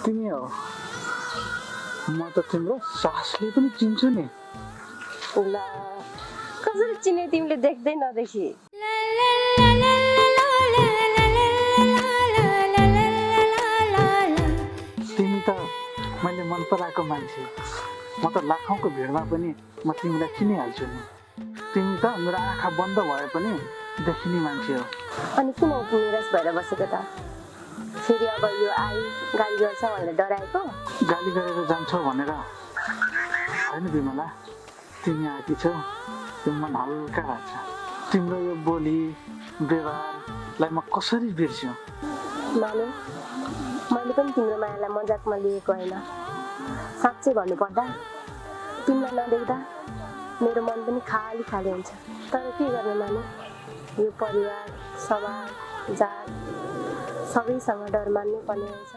तिमी हो म त तिम्रो सासले पनि चिन्छु नि ल कसरी चिने तिमीले देख्दै नदेखि तिमी त मैले मन पराएको मान्छे म त लाखौँको भिडमा पनि म तिमीलाई चिनिहाल्छु नि तिमी त मेरो आँखा बन्द भए पनि देखिने मान्छे हो अनि किन यति निराश भएर बसेको त फेरि अब यो आई गाली गर्छ भनेर डराएको गाली गरेर जान्छौ भनेर होइन बिमला तिमी आएकी छौ त्यो मन हल्का लाग्छ तिम्रो यो बोली व्यवहारलाई म कसरी बिर्स्यौँ माने मैले पनि तिम्रो मायालाई मजाकमा लिएको होइन साँच्चै भन्नुपर्दा तिमीलाई नदेख्दा मेरो मन पनि खाली खाली हुन्छ तर के गर्ने माने यो परिवार समाज जात सबैसँग डर मान्नै पर्ने हुन्छ